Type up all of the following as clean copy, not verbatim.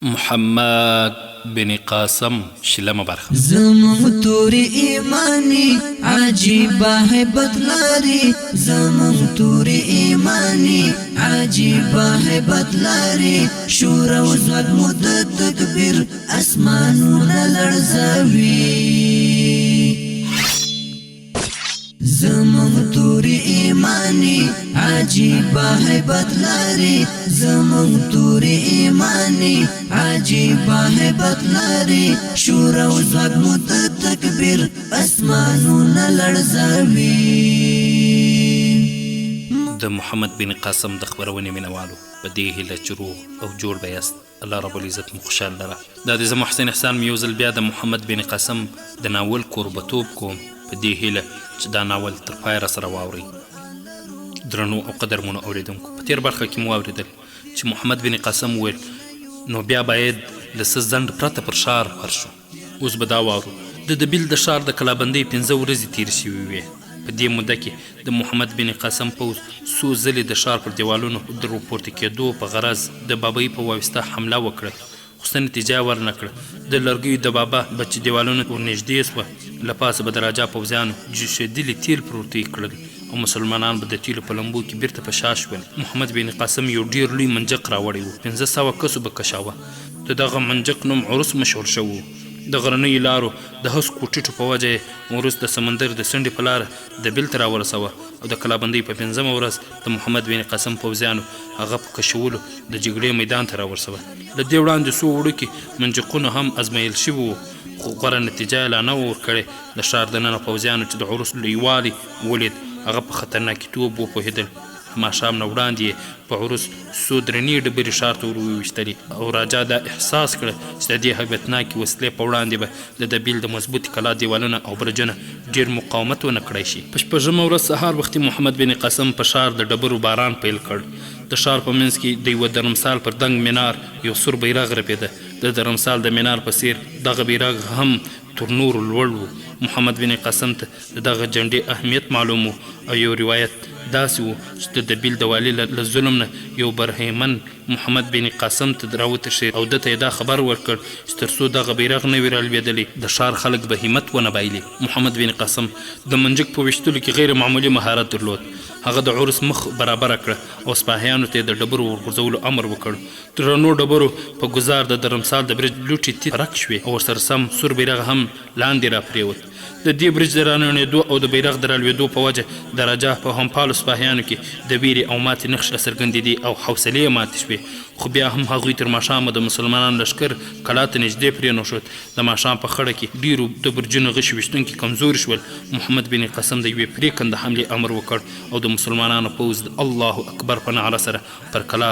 محمد بن قاسم شلمه برخه. زموږ توري ایمانی عجیب هیبت لري، زموږ توري ایمانی عجیب هیبت لري، شور او ځواک مو د تکبیر اسمانونه لړزوي. زموږ توري ایمانی عجیب هیبت لري، زموږ توري ایمانی عجیب هیبت لري، شور او ځواک مو د تکبیر اسمانونه لړزوي. د محمد بن قاسم د خپرونې مینوالو، په دې هیله چې روغ او جوړ به یاست. الله رب العزت مو خوشحال لره. دا د زه محسن احسان مې یو ځل بیا د محمد بن قاسم د ناول کوربتوب کوم، په دې هیله چې دا ناول تر پایه راسره واورئ. درنو او قدرمنو اوریدونکو، په تیر برخه کې مو واوریدل چې محمد بن قاسم وویل نو بیا باید له څه ځنډ پرته پر ښار ورشو. اوس به دا واورو. د دبیل د ښار د کلابندۍ 5 ورځې تېرې شوې وې. په دې موده کې د محمد بن قاسم پوځ څو ځلې د ښار پر دیوالونو د ورپورته کېدو په غرض د بابۍ په واسطه حمله وکړه، خو څه نتیجه یې ورنه کړه. د لرګیو دبابه به چې دیوالونو ته ورنږدې شوه، له پاسه به د راجا پوځیانو جوشېدلي تېل پر ورتوی کړل او مسلمانان به د تېلو په لمبو کې بیرته په شا شول. محمد بن قاسم یو ډېر لوی منجق راوړی و، 500 کسو به کشاوه. د دغه منجق نوم عروس مشهور شوی و. د غرنیو لارو د هسکو ټیټو په وجه یې عروس د سمندر د څنډې په لاره دبیل ته راورسوه او د کلابندۍ په پنځمه ورځ د محمد بن قاسم پوځیانو هغه په کشولو د جګړې میدان ته راورسوه. له دې وړاندې څو وړوکي منجقونه هم ازمایل شوي وو، خو غوره نتیجه یې لا نه وه ورکړې. د ښار دننه پوځیانو چې د عروس لویوالی ولید، هغه په خطرناکیتوب وپوهېدل. له ماښام نه وړاندې یې په عروس څو درنې ډبرې ښار ته وروویشتلې او راجا دا احساس کړه چې د دې هیبتناکې وسلې په وړاندې به د دبیل د مضبوطې کلا دیوالونه او برجونه ډېر مقاومت ونه کړای شي. په شپږمه ورځ سهار وختي محمد بن قاسم په ښار د ډبرو باران پیل کړ. د ښار په منځ کې د یوه درمسال پر دنګ منار یو سور بیرغ رپېده. د درمسال د منار په څېر دغه بیرغ هم تر نورو لوړ و. محمد بن قاسم ته د دغه جنډې اهمیت معلوم و او یو روایت داسې و چې د دبیل د والي له ظلم نه یو برهیمن محمد بن قاسم ته راوتښتېد او ده ته یې دا خبر ورکړ چې تر څو دغه بیرغ نه وي رالوېدلی، د ښار خلک به همت ونه بایلي. محمد بن قاسم د منجک په ویشتلو کې غیر معمولي مهارت درلود. هغه د عرس مخ برابره کړه او سپاهیانو ته یې د ډبرو ورغورځولو امر وکړ. درنو ډبرو په ګوزار د درمسال د برج لوټې تیت پرک شوې او ورسره سم سور بیرغ هم لاندې راپرېوت. د دې برج د رانړېدو او د بیرغ د رالوېدو په وجه د راجا په همپالو سپاهیانو کې د وېرې او ماتې نښې څرګندېدې او حوصلې یې ماتې شوې، خو بیا هم هغوی تر ماښامه د مسلمانانو لښکر کلا ته نږدې پرېنښود. د ماښام په خړه کې ډېرو د برجونو غشي ویشتونکي کمزوري شول. محمد بن قاسم د یوې پرېکنده حملې امر وکړ او د مسلمانانو پوځ د الله اکبر په نعره سره پر کلا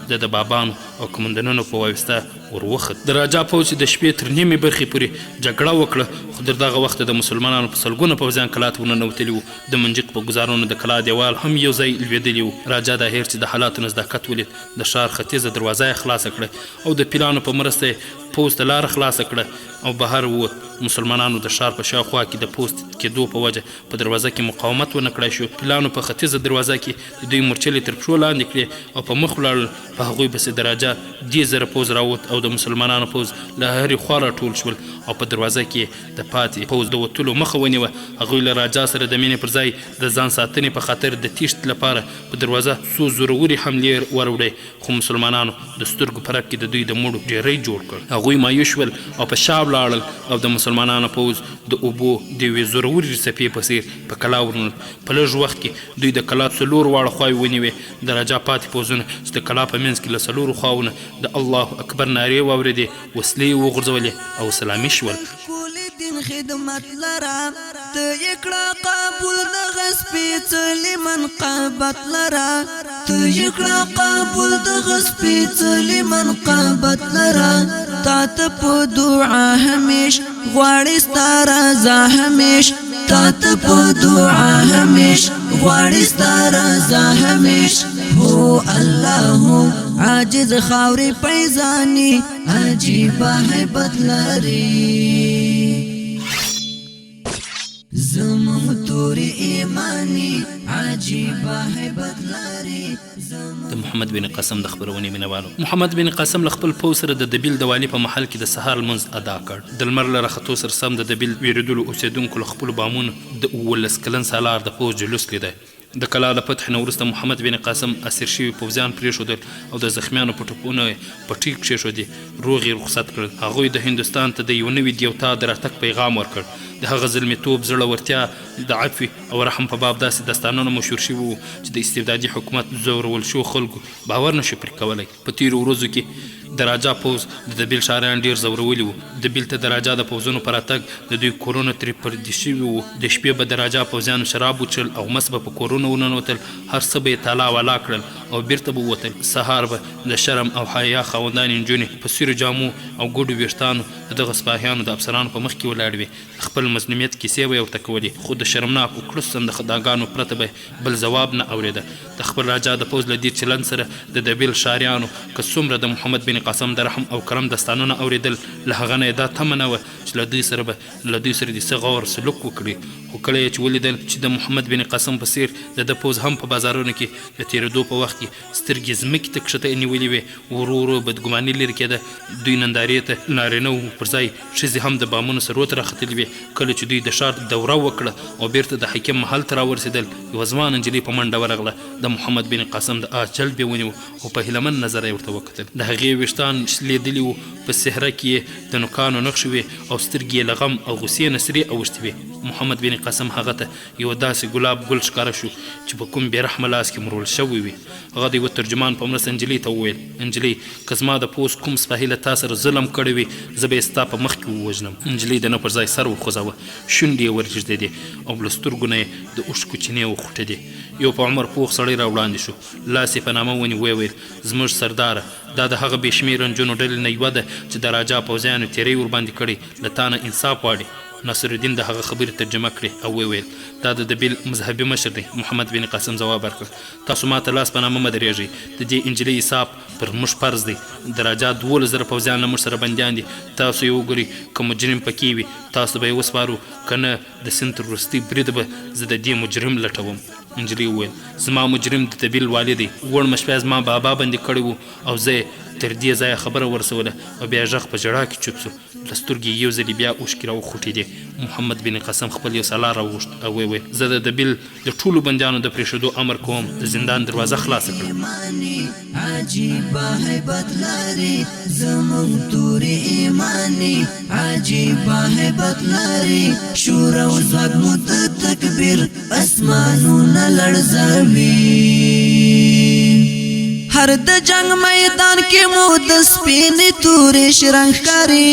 د دبابانو او کمندنونو په واسطه ور وخت. د راجا پوځ چې د شپې تر نیمې برخې پورې جګړه وکړه، خو تر دغه وخته د مسلمانانو په سلګونه پوځیان کلا ته ورننوتلي وو. د منجیق په ګوزارونو د کلا دېوال هم یو ځای لوېدلي وو. راجا داهیر چې د حالاتو نزداکت ولید، د ښار ختیځه دروازه یې خلاصه کړه او د پیلانو په مرسته یې پوځ ته لاره خلاصه کړه او بهر ووت. مسلمانانو د ښار په شاوخوا کې د پوځ تیت کېدو په وجه په دروازه کې مقاومت ونه کړای شو. پیلانو په ختیځه دروازه کې د دوی مورچلې تر پښو لاندې کړې او په مخ ولاړل. په هغوی پسې د راجا دې زره پوځ راووت او د مسلمانانو پوځ له هرې خوا راټول شول او په دروازه کې یې د پاتې پوځ د وتلو مخه ونیوه. هغوی له راجا سره د مینې پر ځای د ځان ساتنې په خاطر د تیښتې لپاره په دروازه څو زورورې حملې وروړې، خو مسلمانانو د سترګو په رپ کې د دوی د مړو ډېری جوړ کړ. هغوی مایوس شول او په شا ولاړل او د مسلمانانو پوځ د اوبو د یوې زورورې څپې په څېر په کلا ورنوت. په لږ وخت کې دوی د کلا څلور واړه خواوې ونیوې. د راجا پاتې پوځونه چې د کلا په منځ کې له څلورو خواوو نه د الله اکبر نارې واورېدې، وسلې یې وغورځولې او سلامي شول. ښکلي دین خدمت لره ته یې کړه قبول دغه سپېڅلي منقبت لره، ته یې کړه قبول دغه سپېڅلي منقبت لره، تا ته په دعا همیش غواړي ستا رضا همیش، تا ته په دعا همیش غواړي ستا رضا همیش. هو الله هو عاجز خاورې پیزانی عجیب هیبت لري. زموږ توري ایمانی عجیبه هیبت لري. د محمد بن قاسم د خپرونې مینوالو، محمد بن قاسم له خپل پوځ سره د دبیل د والي په محل کې د سهار لمونځ ادا کړ. د لمر له راختو سره سم د دبیل ویرېدلو اوسېدونکو له خپلو بامونو د 17 کلن سالار د پوځ جلوس لیده. د کلا له فتحې نه وروسته محمد بن قاسم اسیر شوي پوځیان پرېښودل او د زخمیانو په ټپونو یې پټۍ کښېښودې، روغ یې رخصت کړل. هغوی د هندوستان ته د یو نوي دیوتا د راتګ پیغام ورکړ. د هغه زلمیتوب، زړورتیا، د عفوې او رحم په باب داسې داستانونه مشهور شوي وو چې د استبدادي حکومت ځورول شوو خلکو باور نه شو پرې کولی. په تېرو ورځو کې د راجا پوځ د دبیل ښاریان ډېر ځورولي وو. دبیل ته د راجا د پوځونو په راتګ د دوی کورونه ترې پردي شوي وو. د شپې به د راجا پوځیانو شراب وڅښل او مست به په کورونو ورننوتل، هر څه به یې تالا والا کړل او بېرته به ووتل. سهار به د شرم او حیا خاوندانې نجونې په سیرو جامو او ګوډو ویښتانو د دغه سپاهیانو د افسرانو په مخ کې ولاړې وې، د خپل مظلومیت کیسې به یې ورته کولې، خو د شرمناکو کړسن د خداګانو پرته به یې بل ځواب نه اورېده. د خپل راجا د پوځ له دې چلند سره د دبیل ښاریانو که څومره د محمد بن قاسم د رحم او کرم داستانونه اورېدل، له هغه نه یې دا تمه نه وه چې له دوی سره به له دوی سره دې څه غور سلوک وکړي. خو کله یې چې ولیدل چې د محمد بن قاسم په څېر د ده پوځ هم په بازارونو کې د تېرېدو په وخت کې سترګې ځمکې ته کښته نیولې وې، ورو ورو بدګماني لرې کېده. دوی نندارې ته نارینه وو پر ځای ښځې هم د بامونو سرو ته راختلې وې. کله چې دوی د ښار دوره وکړه او بېرته د حاکم محل ته راورسېدل، یوه ځوانه نجلۍ په منډه ورغله، د محمد بن قاسم د آس جلب یې ونیو او په هیله من نظر یې ورته وکتل. د هغې ویښتان شلېدلي وو، په څهره کې یې د نوکانو نښې وې او سترګې یې له غم او غوسې نه سرې اوښتې وې. محمد بن قاسم هغه ته یو داسې ګلاب ګل ښکاره شو چې په کوم بې رحمه لاس کې مروړل شوی وي. هغه د یوه ترجمان په مرسته نجلۍ ته وویل، نجلۍ! که زما د پوځ کوم سپاهي له تا سره ظلم کړی وي، زه به یې ستا په مخ کې ووژنم. نجلۍ د نه پر ځای سر وخوځاوه، شونډې یې ورېږدېدې او له سترګو نه یې د اوښکو چینې وخوټېدې. یو په عمر پوخ سړی راوړاندې شو، لاس یې په نامه ونیو، ویې ویل، زموږ سرداره! دا د هغه بې شمېره نجونو ډلې نه یوه ده چې د راجا پوځیانو تېری ورباندې کړی، له تا نه انصاف غواړي. ناصرالدین د هغه خبرې ترجمه کړې او ویې ویل، دا د دبیل مذهبي مشر دی. محمد بن قاسم ځواب ورکړ، تاسو ماته لاس په نامه مه درېږئ، د دې انجلۍ حساب پر موږ فرض دی. د راجا 12,000 پوځیان له موږ سره بندیان دي، تاسو یې وګورئ، که مجرم په کې وي، تاسو ته به یې وسپارو، که نه د سیند تر وروستي بریده به زه د دې مجرم لټوم. انجلۍ وویل، زما مجرم د دبیل والي دی، وړمه شپه یې زما بابا بندي کړی و او زه یې تر دې ځایه خبره ورسوله او بیا یې غږ په ژړا کې چوپ شو. له سترګې یې یو ځلې بیا اوښکې راوخوټېدې. محمد بن قاسم خپل یو سالار راوغوښت او ویې ویل، زه د دبیل د ټولو بندیانو د پرېښودو امر کوم، د زندان دروازه خلاصه کړه. ایمانی عجیبه هیبت لري زموږ تورې ایمانی عجیبه هیبت لري شور او ځواک مو د تکبیر اسمانونه لړزوي. هر د جنگ میدان کې مو د سپینې تورې شرنګ ښکاري،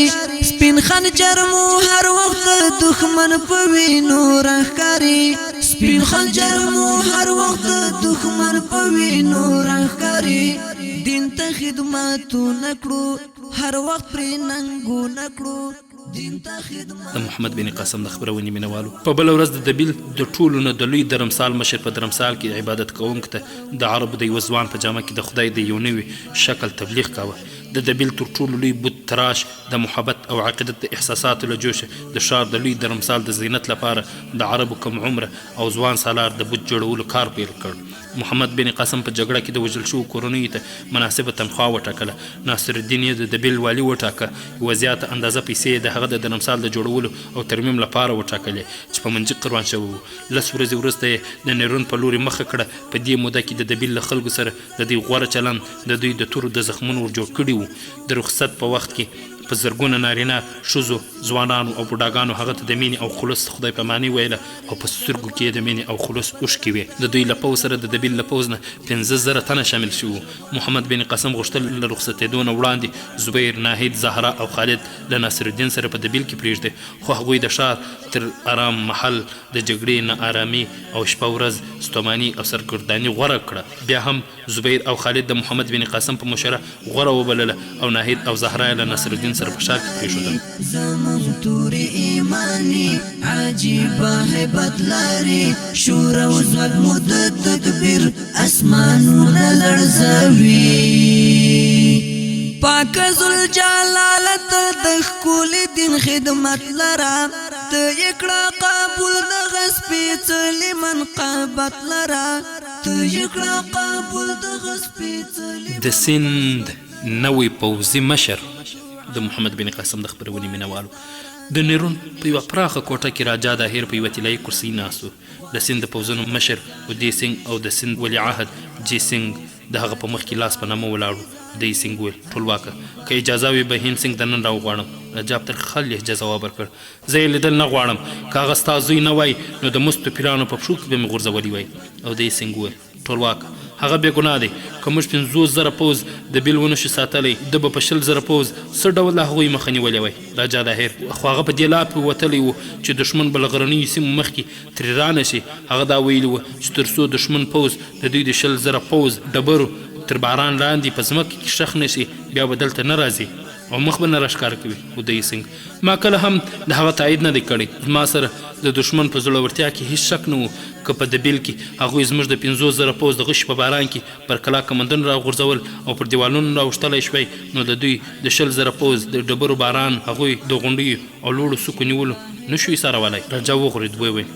سپین خنجر مو هر وخت د دښمن په وینو رنګ ښکاري، سپین خنجر مو هر وخت د دښمن په وینو رنګ ښکاري. دین ته خدمتونه کړو، هر وخت پرې ننګونه کړو، دین ته خدمت. د محمد بن قاسم د خپرونې مینوالو، په بله ورځ د دبیل د ټولو نه د لوی درمسال مشر په درمسال کې عبادت کوونکو ته د عربو د یوه ځوان په جامه کې د خدای د یو نوي شکل تبلیغ کاوه. د دبیل تر ټولو لوی بت تراش د محبت او عقیدت د احساساتو له جوشه د ښار د لوی درمسال د زینت لپاره د عربو کم عمره او ځوان سالار د بت جوړولو کار پیل کړ. محمد بن قاسم په جګړه کې د وژل شوو کورنیو ته مناسبه تنخوا وټاکله. ناصرالدین یې د دبیل والي وټاکه. یوه زیاته اندازه پیسې یې د هغه د درمسال د جوړولو او ترمیم لپاره وټاکلې چې په منجیق روان شوی و. لس ورځې وروسته یې د نیرون په لوري مخه کړه. په دې موده کې د دبیل له خلکو سره د دوی غوره چلند د دوی د تورو د زخمونو ور جوړ کړي وو. د رخصت په وخت کې په زرګونه نارینه، ښځو، ځوانانو او بوډاګانو هغه ته د مینې او خلوص خدای پاماني ویله او په سترګو کې یې د مینې او خلوص اوښکې وې. د دوی له پوځ سره د دبیل له پوځ نه 5000 تنه شامل شوي وو. محمد بن قاسم غوښتل له رخصتېدو نه وړاندې زبیر، ناهید، زهرا او خالد له ناصرالدین سره په دبیل کې پرېږدي، خو هغوی د ښار تر ارام محل د جګړې ناارامي او شپه ورځ ستوماني او سرګرداني غوره کړه. بیا هم زبیر او خالد د محمد بن قاسم په مشوره غوره وبلله او ناهید او زهرا یې له نصرالدین سره په ښار کې پرېښودل. زموږ تورې ایماني عجیبه هیبت لري، شور او ځواک مو د تکبیر اسمانونه لړزوي. پاک ذوالجلال ته د ښکلي دین خدمت لره، ته یې کړه قبول دغه سپېڅلي منقبت لره، ته یې کړه قبول دغه سپېڅلي. د سند نوی پوځي مشر د محمد بن قاسم د خپرونې مینه والو. د نیرون په یوه پراخه کوټه کې راجا داهر په یوه طلایي کرسۍ ناست و. د سند د پوځونو مشر ودې سینګ او د سند ولیعهد جي سینګ د هغه په مخ کې لاس په نامه ولاړ وو. ودې سینګ وویل، ټولواکه! که اجازه وي بهیم سینګ دننه راوغواړم. راجا په ترخه لهجه ځواب ورکړ، زه یې لیدل نه غواړم. که هغه ستا زوی نه وای نو د مستو پیرانو په پښو کې به مې غورځولی وای. اودې سینګ وویل، ټولواکه! هغه بې ګناه دی. که موږ 50,000 پوځ د بیل ونه شو ساتلی، ده به په 20,000 پوځ څه ډول د هغوی مخه نیولې وای؟ راجا داهر، خو هغه په دې لاپې وتلی و چې دښمن به له غرنیو سیمو مخکې ترې رانه شي. هغه دا ویلي و چې تر څو دښمن پوځ د دوی د 20,000 پوځ ډبرو تر باران لاندې په ځمکه کې ښخ نه شي، بیا به دلته نه راځي او مخ به نه راښکاره کوي. ودی سینګ، ما کله هم د هغه تایید نه دی کړی. زما سره د دښمن په زړورتیا کې هیڅ شک نه و. که په دبیل کې هغوی زموږ د 50,000 پوځ د غشي په باران کې پر کلا کمندونه راغورځول او پر دیوالونو راوښتلی شوی، نو د دوی د 20,000 پوځ د ډبرو باران هغوی د غونډیو او لوړو څوکو نیولو نه شو ایسارولای. راجا وغورېد، ویې ویل،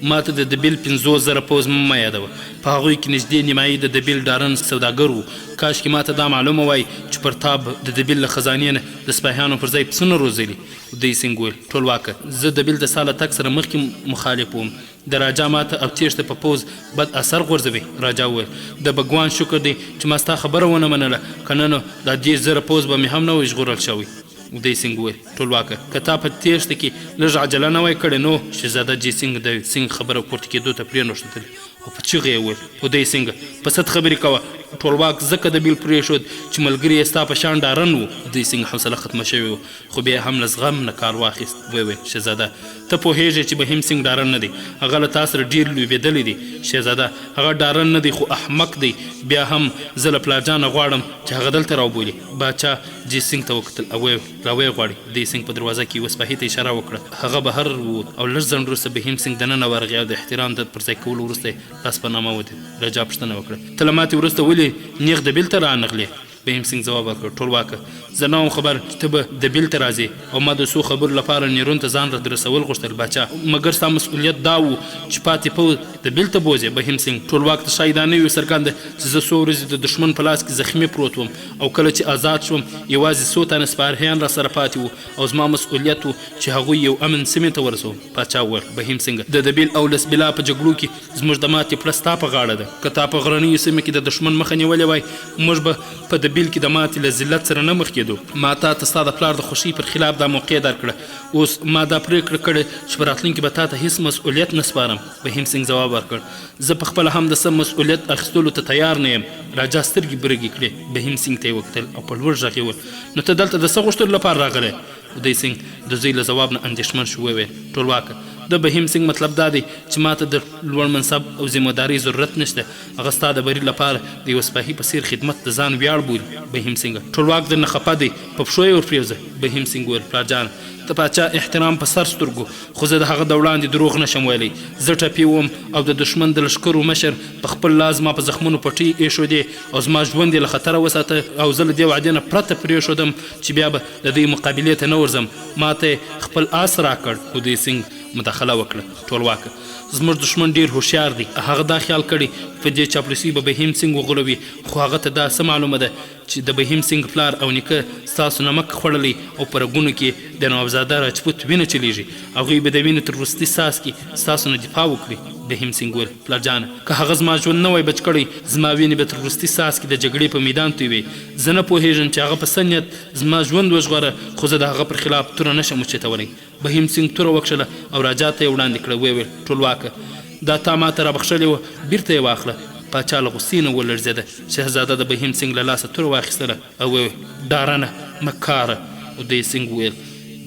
ماته د دبیل 50,000 پوځ مه یادوه. په هغوی کې نږدې نیمایي د دبیل ډارن سوداګر وو. کاشکې ماته دا معلومه وای چې پرتاب د دبیل له خزانې نه د سپاهیانو پر ځای پسونه روزلي. ودی سینګ وویل، ټولواکه! زه دبیل ته ستا له تګ سره مخکې مخالف وم. د راجا ماته او تېښته په پوځ بد اثر غورځوي. راجا وویل، د بګوان شکر دی چې ما ستا خبره ونه منله، که نه نو دا 30,000 پوځ به مې هم نه وای ژغورل شوی. ودی سینګ وویل، ټولواکه! که تا په تېښته کې لږ عجله نه وای کړې نو. شهزاده جي سینګ د سینګ خبره پورته کېدو ته پرېنښودله او په چیغه یې وویل، ودی سینګه! په ست خبرې کوه. ټولواک ځکه دبیل پرېښود چې ملګري یې ستا په شان ډارن وو. ودی سینګ حوصله ختمه شوې وه، خو بیا یې هم له زغم نه کار واخیست، ویې ویل، شهزاده! ته پوهېږې چې بهیم سینګ ډارن نه دی. هغه له تا سره ډېر لوبېدلی دی. شهزاده! هغه ډارن نه دی خو احمق دی. بیا هم زه له پلارجانه غواړم چې هغه دلته راوبولي. باچا جي سینګ ته وکتل او ویې ویل، راویې غواړي. دې سینګ په دروازه کې یوه سپاهي ته اشاره وکړه. هغه بهر ووت او لږ ځنډ وروسته بهیم سینګ دننه ورغی او د احترام د پر ځای کولو وروسته یې لاس په نامه ودرېد. راجا پوښتنه وکړه، ته له ماتې وروسته ولې نېغ دبیل ته رانغلې؟ بهیم سینګ ځواب ورکړ، ټولواکه! زه نه وم خبر چې ته به دبیل ته راځې او ما د څو خبرو لپاره نیرون ته ځان رسول غوښتل. باچا، مګر ستا مسؤلیت دا و چې پاتې پوځ دبیل ته بوځې. بهیم سینګ، ټولواک ته ښایي دا نه وي څرګنده چې زه څو ورځې د دښمن په لاس کې زخمي پروت وم او کله چې ازاد شوم یوازې څو تنه سپاهیان راسره پاتې وو او زما مسؤلیت و چې هغوی یو امن سیمې ته ورسوم. پاچا وویل، بهیم سینګه! د دبیل او لسبیلا په جګړو کې زموږ د ماتې پړه ستا په غاړه ده. که تا په غرنیو سیمو کې د دښمن مخه نیولې وای، موږ به په دبیل کې د ماتې له ذلت سره نه مخ کېدو. ما تا ته ستا د پلار د خوښۍ پر خلاف دا موقع درکړه. اوس ما دا پرېکړه کړې چې په راتلونکي به تا ته هیڅ مسؤلیت نه سپارم. بهیم سینګ ځواب ورکړ، زه په خپله هم د څه مسؤلیت اخیستلو ته تیار نه یم. راجا سترګې برګې کړې، بهیم سینګ ته یې وکتل او په لوړ غږ یې وویل، نو ته دلته د څه غوښتلو لپاره راغلی؟ ودی سینګ د زوی له ځواب نه اندېښمن شو، ویې ویل، ټولواکه! د بهیم سینګ مطلب دا دی چې ماته د لوړ منصب او ذمه دارۍ ضرورت نشته. هغه ستا د بري لپاره د یوه سپاهي په څېر خدمت د ځان ویاړ بولي. بهیم سینګ! ټولواک درنه خپه دی، په پښو یې ورپرېوځه. بهیم سینګ وویل، پلار جانه! د پاچا احترام په سر سترګو، خو زه د هغه د وړاندې دروغ نه شم ویلی. زه ټپي وم او د دښمن د لښکرو مشر په خپل لاس زما په زخمونو پټۍ اېښودې او زما ژوند یې له خطره وساته او زه له دې وعدې نه پرته پرېښودم چې بیا به د دوی مقابلې ته نه ورځم. ماته یې خپل آس راکړ. ودی سینګ مداخله وکړه، ټولواکه! زموږ دښمن ډېر هوښیار دی. هغه دا خیال کړی چې په دې چاپلوسۍ به بهیم سینګ وغولوي، خو هغه ته دا څه معلومه ده چې د بهیم سینګ پلار او نیکه ستاسو نمک خوړلی او په رګونو کې د نوابزاده راجپوت وینه چلیږي، هغوی به د وینې تر وروستي څاڅکي ستاسو نه دفاع وکړي. بهیم سینګ وویل، پلار جانه! که هغه زما ژوند نه وای بچ کړی، زما وینې به تر وروستي څاڅکي د جګړې په میدان تویوې. زه نه پوهیږم چې هغه په څه نیت زما ژوند وژغوره، خو زه د هغه پر خلاف توره نه شم اوچتولی. بهیم سینګ توره وکښله او راجا ته یې وړاندې کړه، ویې ویل، ټولواکه! دا تا ماته رابخښلې وه، بیرته یې واخله. پاچا له غوسې نه ولړزېده. شهزاده د بهیم سینګ له لاسه توره واخیستله او ویې ویل، ډارنه، مکاره! ادی سینګ وویل،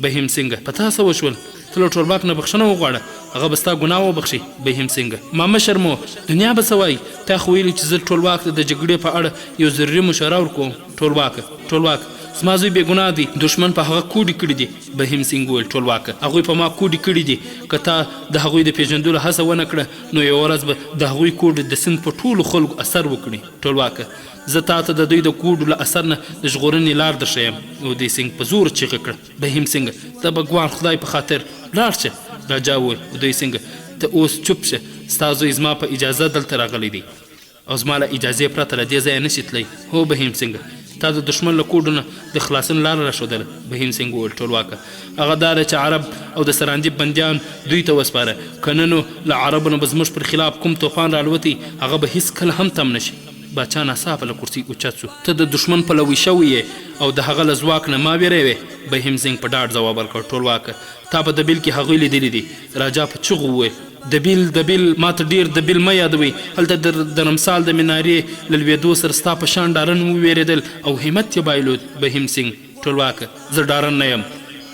بهیم سینګه! په تا څه وشول؟ ته له ټولواک نه بخښنه وغواړه، هغه به ستا ګناه وبخښي. بهیم سینګه! ما مه شرموه، دنیا به څه وايي؟ تا خو ویلي چې زه ټولواک ته د جګړې په اړه یو ضروري مشوره ورکوم. ټولواکه! ټولواک! زما زوی بې ګناه دی، دښمن په هغه کوډې کړې دي. بهیم سینګ وویل، ټولواکه! هغوی په ما کوډې کړې دي، که تا د هغوی د پېژندلو هڅه ونه کړه، نو یوه ورځ به د هغوی کوډې د سیند په ټولو خلکو اثر وکړي. ټولواکه! زه تا ته د دوی د کوډو له اثر نه د ژغورنې لار درښیم. اودی سینګ په زوره چیغه کړه، بهیم سینګه! د بګوان خدای په خاطر، لاړ شه! راجا وویل، اودی سینګه! ته اوس چوپ شه، ستا زوی زما په اجازه دلته راغلی دی. او زما له اجازې پرته له دې ځایه نه شي تلای. هو بهیم سینګه! تا د دښمن له کوډو نه د خلاصون لاره راښودله. بهیم سینګ وویل، ټولواکه! هغه دا ده چې عرب او د سراندیپ بندیان دوی ته وسپاره، که نه نو له عربو نه به زموږ پر خلاف کوم توپان رالوتی، هغه به هیڅکله هم تم نه شي. باچا ناڅاپه له کرسۍ اوچت شو. ته د دښمن پلوی شوی یې او د هغه له ځواک نه ما ویروې؟ بهیم سینګ په ډاډ ځواب ورکړ، ټولواکه! تا په دبیل کې هغوی لیدلي دي. راجا په چیغو وویل. دبیل، دبیل، ماته ډېر دبیل مه یادوئ، هلته د درمسال د منارې له لوېدو سره ستا په شان ډارن ووېرېدل او همت یې بایلود. بهیم سینګ، ټولواکه! زه ډارن نه یم.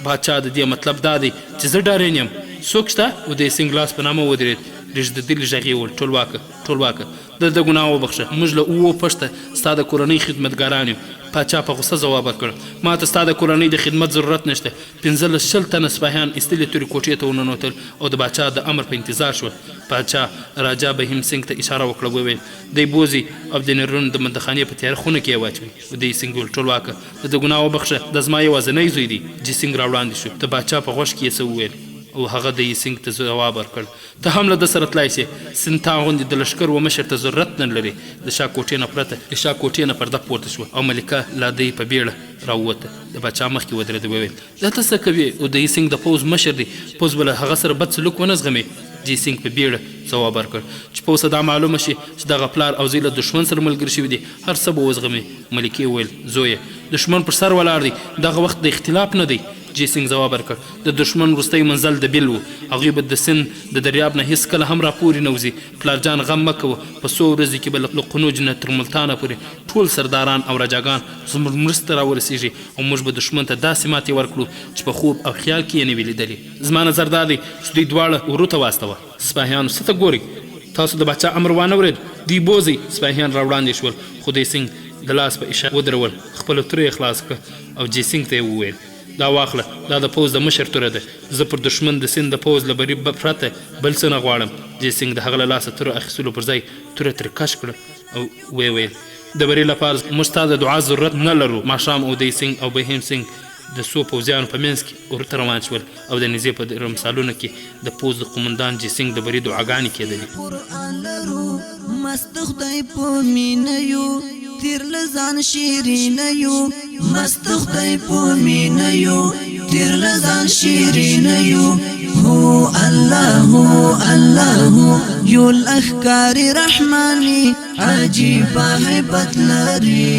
باچا، د دې مطلب دا دی چې زه ډارن یم. څوک شته؟ ادی سینګ لاس په نامه ودرېد، رېږدېدلي غږ یې وویل، ټولواکه! ټولواکه! د ده ګناه وبخښه، موږ له اوو پښته ستا د کورنۍ خدمتګاران یو. پاچا په غوسه ځواب ورکړ، ماته ستا د کورنۍ د خدمت ضرورت نشته. 15 20 تنه سپاهیان ایستلې تورې کوټې ته ورننوتل او د باچا د امر په انتظار شول. پاچا راجا بهیم سینګ ته اشاره وکړه، وویل، دی بوځئ او د نرون د بندخانې په تیاره خونه کې یې واچوئ. ادی سینګ وویل، ټولواکه! د ده ګناه وبخښه، دا زما یوازنی زوی دی. جی سینګ راوړاندې شو، د باچا په غوږ کې یې څه وویل او هغه دی سینګ ته ځواب ورکړ، ته هم له ده سره تلای شې، سیند تا غوندې د لښکر و مشر ته ضرورت نه لري. د شاه کوټې نه پرته د شاه کوټې نه پرده پورته شوه او ملکه لادۍ په بیړه راووته، د باچا مخکې ودرېده، وویل، دا ته څه کوې؟ اودهي سینګ د پوځ مشر دی، پوځ به له هغه سره بد سلوک ونه زغمي. جي سینګ په بیړه ځواب ورکړ، چې پوځ ته دا معلومه شي چې دغه پلار او زوی له دښمن سره ملګري شوي دي، هر څه به وزغمي. ملکې وویل، زویه! دښمن پر سر ولاړ دی، دغه وخت د اختلاف نه دی. جي سینګ ځواب ورکړ، د دښمن وروستی منزل د بیل و، هغوی به د سیند د دریاب نه هیڅکله هم راپورې نه وځي. پلار جان غم مه کوه، په څو ورځو کې به له قنوج نه تر ملتانه پورې ټول سرداران او راجاګان زموږ مرستې ته راورسیږي او موږ به دښمن ته داسې ماتې ورکړو چې په خوب او خیال کې یې نه وي لیدلې. زما نظر دا دی چې دوی دواړه ورو ته واستوه. سپاهیانو څه ته ګورئ؟ تاسو د باچا امر وانه ورېد؟ دوی بوځئ! سپاهیان راوړاندې شول، خو دی سینګ د لاس په اشاره ودرول، خپله توره یې خلاصه کړه او جې سینګ ته یې وویل. دا واخله، دا د پوځ د مشر توره ده. زه پر دښمن د سیند د پوځ له بري پرته بل څه نه غواړم. جې سینګ د هغه له لاسه توره اخیستلو پر ځای توره ترې کش کړه او ویې ویل. د بري لپاره موږ ستا د دعا ضرورت نه لرو. ماښام اودی سینګ او بهیم سینګ د څو پوځیانو په منځ کې ورته روان شول او د نیزې په رمسالونو کې د پوځ د قومندان جې سینګ د بري دعاګانې کېدلې. قرآن لرو مست خدای په مینه یو تیر له ځان شیرینه یو مست خدای په مینه یو تیر له ځان شیرینه یو هو الله هو الله هو یو لښکر رحماني عجیب هیبت لري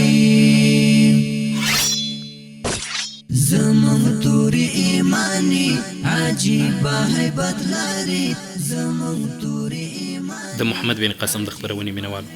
زمونږ توري ایماني عجیب هیبت لري زمونږ توري ایماني. د محمد بن قاسم د خپرونې مینوالو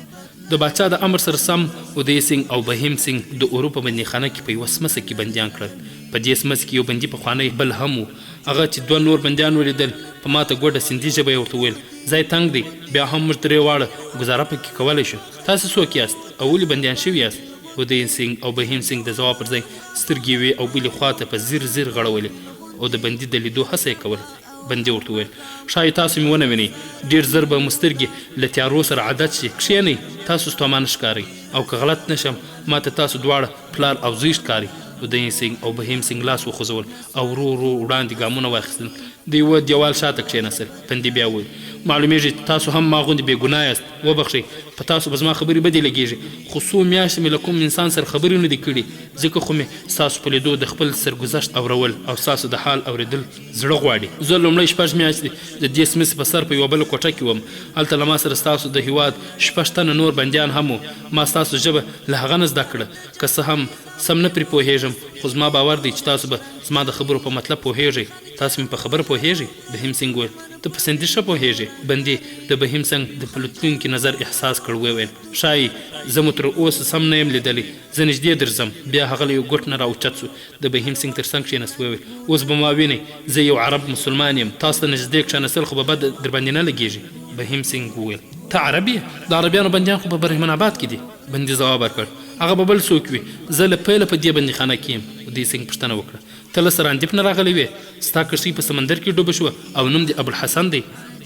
د باچا د امر سره سم اودی سینګ او بهیم سینګ د اورو په بندیخانه کې په یوه سمڅه کې بندیان کړل. په دې سمڅه کې یو بندي پخوانی بل هم و. هغه چې دوه نور بندیان ولیدل په ماته ګوډه سیندي ژبه یې ورته وویل، ځای تنګ دی، بیا هم موږ درې واړه ګوزاره په کې کولی شو. تاسې څوک یاست او ولې بندیان شوي یاست؟ اودی سینګ او بهیم سینګ د ځواب پر ځای سترګې یوې او بلې خوا ته په ځیر ځیر غړولې او د بندي د لیدو هڅه یې کوله. بندي ورته وویل، ښايي تاسو مې ونه وینئ، ډېر زر به مو سترګې له تیارو سره عادت شي. کښېنئ، تاسو ستومانه ښکارئ او که غلط نه شم، ماته تاسو دواړه پلار او زوی ښکارئ. ادین سینګ او بهیم سینګ لاس وخوځول او ورو ورو وړاندې ګامونه واخیستل. د یوه دېوال شاته کښېناستل. بندي بیا وویل، معلومېږي چې تاسو هم ما غوندې بې ګناه یاست. وبخښئ، په تاسو به زما خبرې بدې لګېږي، خو څو میاشتې مې له کوم انسان سره خبرې نه دي کړي، ځکه خو مې ستاسو په لیدو د خپل سرګذشت اورول او ستاسو د حال اورېدل زړه غواړي. زه لومړی شپږ میاشتې د دې سمڅې په سر په یوه بله کوټه کې وم. هلته له ما سره ستاسو د هیواد شپږ تنه نور بندیان هم وو. ما ستاسو ژبه له هغه نه زده کړه. که څه هم سم نه پرې پوهېږم، خو زما باور دی چې تاسو به زما د خبرو په مطلب پوهېږئ. تاسو مې په خبره پوهېږئ؟ بهیم سینګ وویل، ته په سندي ښه پوهېږې. بندي د بهیم سنګ د پلوتلونکي نظر احساس کړ، وویل، ښايي زه مو تر اوسه سم نه یم لیدلی. زه نږدې درځم. بیا هغه له یو ګوټ نه را اوچت شو، د بهیم سینګ تر څنګ کښېناست، وویل، اوس به ما وینئ، زه یو عرب مسلمان یم، تاسو ته نږدې کښېناستل خو به بد درباندې نه لګېږي؟ بهیم سینګ وویل، ته عرب یې؟ د عربیانو بندیان خو په برهمن آباد کې دي. بندي ځواب ورکړ، هغه به بل څوک وي، زه له پیله په دې بندیخانه کې یم. ادی سینګ پوښتنه وکړه، ته له سراندیپ نه راغلی وې؟ ستا کښتۍ په سمندر کې ډوبه شوه او نوم دې ابوالحسن دی؟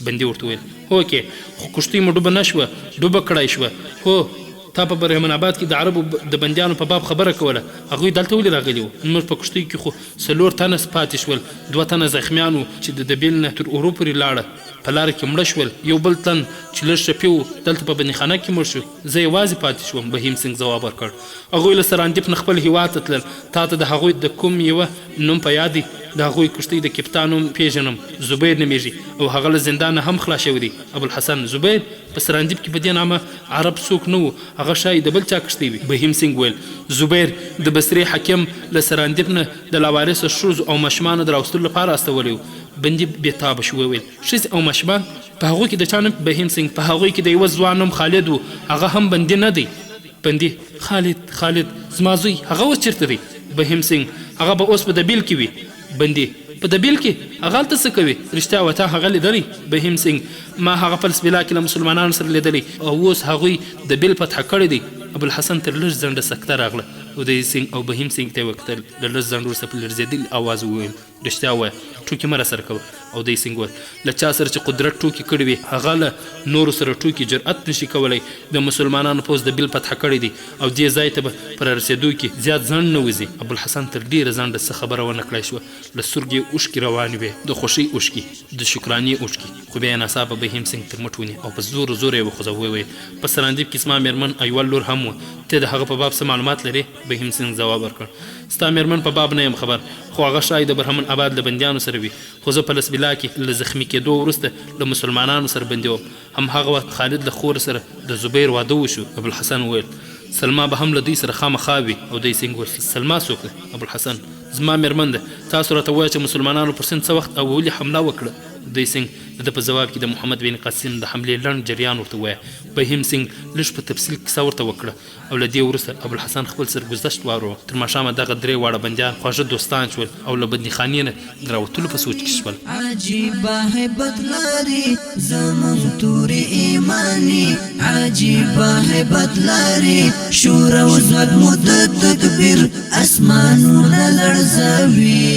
بندي ورته وویل، هوکې، خو کښتۍ مو ډوبه نه شوه، ډوبه کړای شوه. هو، تا په برهمن آباد کې د عربو د بندیانو په باب خبره کوله، هغوی دلته ولې راغلي وو؟ زموږ په کښتۍ کې خو څلور تنه پاتې شول، دوه تنه زخمیان وو چې د دبیل نه تر اورو پورې لاړه، په لاره کې مړه شول، یو بل تن چې لږ ټپي و، دلته په بندیخانه کې مړ شو، زه یوازې پاتې شوم. بهیم سینګ ځواب ورکړ، هغوی له سراندیپ نه خپل هیواد ته تلل، تا ته د هغوی د کوم یوه نوم په یاد دی؟ د هغوی کښتۍ د کپتان نوم پېژنم، زبیر نومېږي او هغه له زندان نه هم خلاص شوی دی. ابوالحسن، زبیر؟ په سراندیپ کې په دې نامه عرب څوک نه وو، هغه ښايي د بل چا کښتۍ وي. بهیم سینګ وویل، زبیر د بصرې حاکم له سراندیپ نه د لاوارثه ښځو او ماشومانو د راوستلو لپاره استولی و. بندي بې تابه شو، وویل، ښځې او ماشومان؟ په هغوی کې د چا نوم؟ بهیم سینګ، په هغوی کې د یوه ځوان نوم خالد و، هغه هم بندي نه دی؟ بندي، خالد، خالد، زما زوی، هغه اوس چېرته دی؟ بهیم سینګ، هغه به اوس په دبیل کې وي. بندي، په دبیل کې؟ هغه هلته څه کوي؟ رښتیا وایه، تا هغه لیدلی؟ بهیم سینګ، ما هغه په لسبیلا کې له مسلمانانو سره لیدلی او اوس هغوی دبیل فتح کړی دی. ابوالحسن تر لږ ځنډه سکته راغله. ادی سینګ او بهیم سینګ ته یې وکتل. له لږ ځنډ وروسته په لړزېدلي اواز وویل، رښتیا ووایه، ټوکې مه راسره کوه. اودی سینګ وویل، له چا سره چې قدرت ټوکې کړې وي، هغه له نورو سره ټوکې جرئت نه شي کولی. د مسلمانانو پوځ دبیل فتح کړی دی او دې ځای ته به په رارسېدو کې زیات ځنډ نه وځي. ابوالحسن تر ډېره ځنډه څه خبره ونه کړای شوه. له سترګو یې اوښکې روانې وې، د خوښۍ اوښکې، د شکرانې اوښکې. خو بیا یې ناڅاپه بهیم سینګ تر مټ ونیو او په زوره زوره یې وخوځاوه، ویې ویل، په سراندیپ کې زما مېرمن او یوه لور هم وه، ته د هغه په باب څه معلومات لرې؟ بهیم سینګ ځواب ورکړ، ستا مېرمن په باب نه یم خبر، خو هغه ښايي د برهمن اباد له بندیانو سره وي، خو زه په لسبیلا کې له زخمي کېدو وروسته له مسلمانانو سره بندي وم، هم هغه وخت خالد له خور سره د زبیر واده وشو. ابوالحسن وویل، سلما به هم له دوی سره خامخا وي. اودی سینګ وویل، سلما څوک ده؟ ابوالحسن، زما مېرمن ده. تاسو راته ووایه چې مسلمانانو پر سند څه وخت او ولې حمله وکړه؟ اودی سینګ د ده په ځواب کې د محمد بن قاسم د حملې لنډ جریان ورته ووایه. بهیم سینګ لږ په تفصیل کیسه ورته وکړه. او له دې وروسته ابوالحسن خپل سرګذشت واوراوه. تر ماښامه دغه درې واړه بندیان خواږه دوستان شول او له بندیخانې نه د راوتلو په سوچ کې شول. عجیبه هیبت لري زموږ تورې ایماني عجیبه هیبت لري شور او ځواک مو د تکبیر اسمانونه لړزوي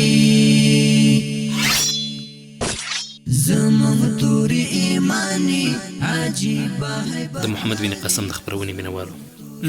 زموږ تورې ایماني عجیبه هیبت د محمد بن قاسم د خپرونې مینه والو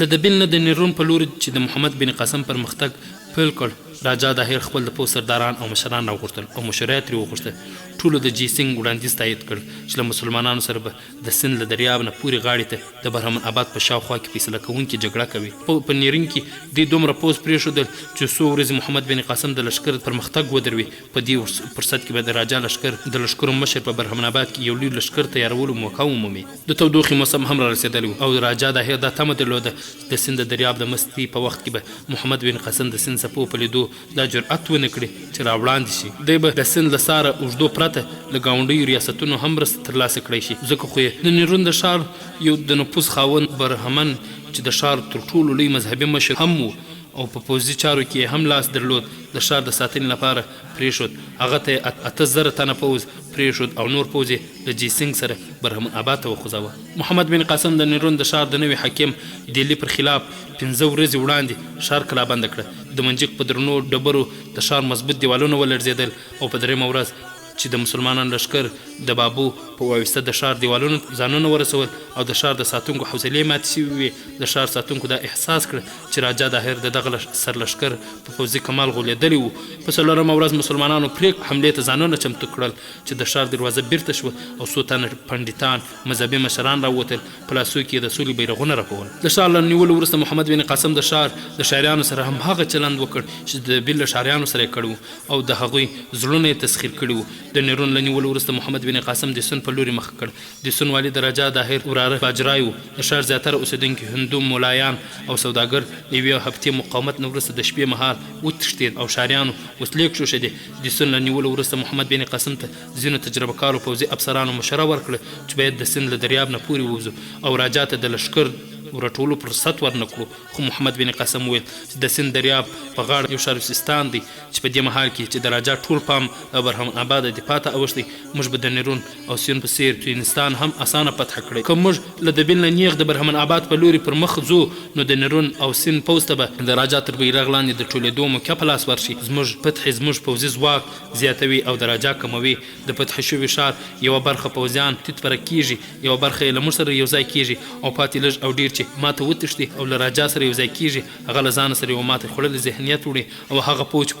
له دبیل نه د نیرون په لوري چې د محمد بن قاسم پرمختګ پیل کړ، راجا داهیر خپل د پوځ سرداران او مشران راوغوښتل او مشوره یې ترې وغوښته. ټولو د جی سینګ وړاندیز تایید کړ چې له مسلمانانو سره به د سند له دریاب نه پورې غاړې ته د برهمن اباد په شاوخوا کې فیصله کوونکې جګړه کوي. په نیرون کې دوی دومره پوځ پرېښودل چې څو ورځې محمد بن قاسم د لښکر پرمختګ ودروي. په دې فرصت کې به د راجا لښکر د لښکرو مشر په برهمن اباد کې یو لوی لښکر تیارولو موقع ومومي. د تودوخې موسم هم رارسېدلی و او راجا داهیر دا تمه درلوده چې د سند د دریاب د مستي په وخت کې به محمد بن قاسم د سند څپو په لیدو دا جرئت ونه کړي چې راوړاندې شي. دی به د سند له ساره اوږدو پرته له ګاونډیو ریاستونو هم مرسته ترلاسه کړای شي، ځکه خو یې د نیرون د ښار یو د نفوذ خاوند برهمن چې د ښار تر ټولو لوی مذهبي مشر هم و او په پوځي چارو کې یې هم لاس درلود، د ښار د ساتنې لپاره پرېښود. هغه ته یې 8000 تنه پوځ پرېښود او نور پوځ یې له جی سینګ سره برهمن اباد ته وخوځاوه. محمد بن قاسم د نیرون د ښار د نوي حاکم دیلي پر خلاف پنځه ورځې وړاندې ښار کلابند کړه. د منجیق په درنو ډبرو د ښار مضبوط دیوالونه ولړزېدل او په درېیمه ورځ چې د مسلمانانو لښکر د بابو په واسطه د ښار دیوالونو ته ځانونه ورسول او د ښار د ساتونکو حوصلې ماتې شوې وې، د ښار ساتونکو دا احساس کړه چې راجا داهر د دغه سرلښکر په پوځي کمال غولېدلی و. په څلورمه ورځ مسلمانانو پرېکړه حملې ته ځانونه چمتو کړل چې د ښار دروازه بیرته شوه او څو تنه پنډتان، مذهبي مشران، راووتل، په لاسو کې یې د سولې بیرغونه رپول. د ښار له نیولو وروسته محمد بن قاسم د ښار د ښاریانو سره هم هغه چلند وکړ چې د دبیر له ښاریانو سره یې کړی و او د هغوی زړونه یې تسخیر کړي وو. د نیرون له نیولو وروسته محمد بن قاسم د سون په لوري مخه کړ. د سون والي د راجا داهر وراره باجرای و. د ښار زیاتره اوسېدونکي هندو ملایان او سوداګر له یوې هفتې مقاومت نه وروسته د شپې مهال وتښتېد او ښاریانو وسلې کښېښودې. د سون له نیولو وروسته محمد بن قاسم ته ځینو تجربه کارو پوځي افسرانو مشوره ورکړه چې باید د سند له دریاب نه پورې ووځو او راجا ته د لښکر ورټولو فرصت ورنه کړو. خو محمد بن قاسم وویل چې د سند دریاب په غاړه یو ښار سیستان دی چې په دې مهال کې چې د راجا ټول پام له برهمن آباده دفاع ته اوښتی، موږ به د نیرون او سیون په څیر سوینستان هم اسانه فتح کړی. که موږ له دبیل نه نیغ د برهمن آباد په لوري پر مخ ځو نو د نیرون او سین پوځ ته به د راجا تر بیرغ لاندې د ټولېدو موقع په لاس ورشي. زموږ فتحې زموږ پوځي ځواک زیاتوي او د راجا کموي. د فتح شوي ښار یوه برخه پوځیان تیت پرک کیږي، یوه برخه یې له موږ سره یو ځای کیږي او پاتې لږ او ډیر چې ماته وتښتي او له راجا سره یو ځای کیږي، هغه له ځانه سره یو ماتې خوړلي ذهنیت وړي او هغه پوځ چې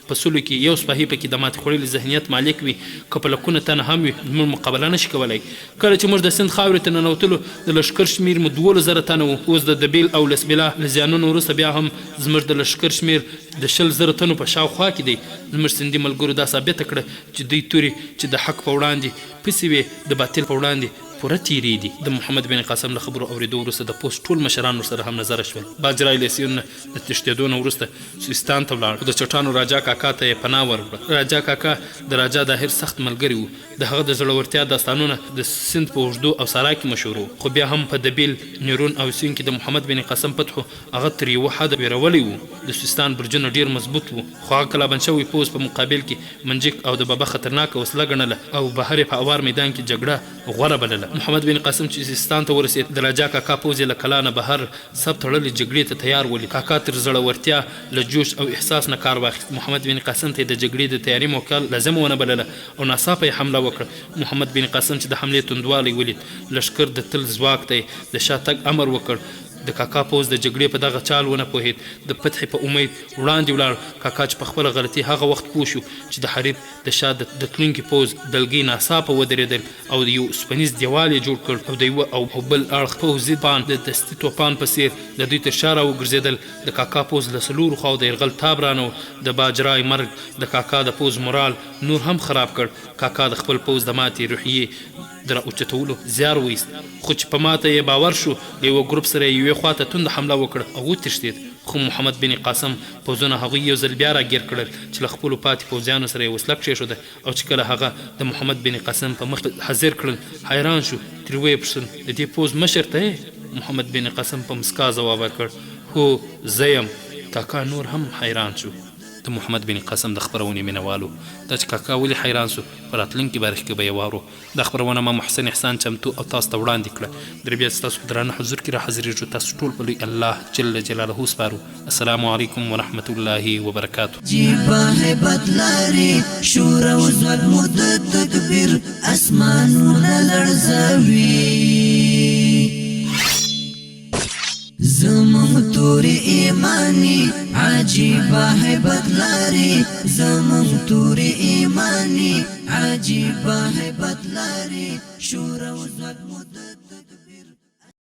په سلو کې یو سپاهي پکې د ماتې خوړلي ذهنیت مالک وي، که په لکونو تنه هم وي، زموږ مقابله نه شي کولای. کله چې موږ د سند خاورې ته ننوتلو، د لښکر شمیر مو 12 زره تنه وو. اوس د دبیل او لسبیلا له زیانونو وروسته بیا هم زموږ د لښکر شمیر د 20 زره تنو په شاوخوا کې دی. زموږ سندي ملګرو دا ثابته کړه چې دوی تورې چې د حق په وړاندې پسې وې، د باطل په وړاندې پوره تیرې دي. د محمد بن قاسم له خبرو اورېدو وروسته د پوځ ټول مشران ورسره هم نظره شول. باجرای له سیون نه د تښتېدو نه وروسته سویستان ته ولاړ، خو د چټانو راجا کاکا ته یې پناه وروړه. راجا کاکا د راجا داهر سخت ملګری و. د هغه د زړورتیا داستانونه د سند په اوږدو او سارا کې مشهور وو. خو بیا هم په دبیل، نیرون او سیون کې د محمد بن قاسم فتحو هغه تر یوه حده وېرولی و. د سویستان برجونه ډېر مضبوط وو، خو هغه کلابند شوی پوځ په مقابل کې منجیق او د بابا خطرناکه وسله ګڼله او بهر یې په اوار میدان کې جګړه غوره بلله. محمد بن قاسم چې سیستان ته ورسېد، د راجا کاکا پوځ یې له کلا نه بهر صف تړلې جګړې ته تیار ولید. کاکا تر زړورتیا له جوش او احساس نه کار واخیست. محمد بن قاسم ته یې د جګړې د تیاري موقع لازمه ونه بلله او ناڅاپه یې حمله وکړه. محمد بن قاسم چې د حملې توندوالی ولید، لښکر د تل ځواک ته یې د شا تګ امر وکړ. د کاکا پوځ د جګړې په دغه چال ونه پوهېد، د فتحې په امید وړاندې ولاړ. کاکا چې په خپله غلطي هغه وخت پوه شو چې د حریف د شا د تلونکي پوځ دلګۍ ناڅاپه ودرېدل او د یو اوسپنیز دیوال یې جوړ کړ او د یوه او بل اړخ پوځي پان د دستي توپان په څیر د دوی تر شا راوګرځېدل. د کاکا پوځ له څلورو خواو د یرغل تاب رانه و. د باجرای مرګ د کاکا د پوځ مورال نور هم خراب کړ. کاکا د خپل پوځ د ماتې روحیې د را اوچتولو زیار وایست، خو چې په ماته یې باور شو، له یوه ګروپ سره یې یوې خوا ته تونده حمله وکړه او وتښتېد. خو محمد بن قاسم پوځونه هغوی یو ځل بیا راګیر کړل چې له خپلو پاتې پوځیانو سره یې وسله کښېښوده او چې کله هغه د محمد بن قاسم په مخ حاضر کړل، حیران شو. ترې ویې پوښتل، د دې پوځ مشر ته یې؟ محمد بن قاسم په مسکا ځواب ورکړ، هو، زه یم. کاکا نور هم حیران شو. د محمد بن قاسم د خپرونې مینه والو، دا چې کاکا ولې حیران شو، په راتلونکې برخې کې به یې واورو. دا خپرونه ما محسن احسان چمتو او تاسو ته وړاندې کړه. درې بیا ستاسو په درانه حضور کې را حاضرېږو. تاسو ټول په لوی الله جل جلاله سپارو. السلام علیکم ورحمت الله وبرکاته. عجیبه هیبت لري شور او ځواک مو د تکبیر اسمانونه لړزوي. زمونږ تورې ایمانی عجیبه هیبت لري، زمونږ تورې ایمانی عجیبه هیبت لري شور او ځواک مو د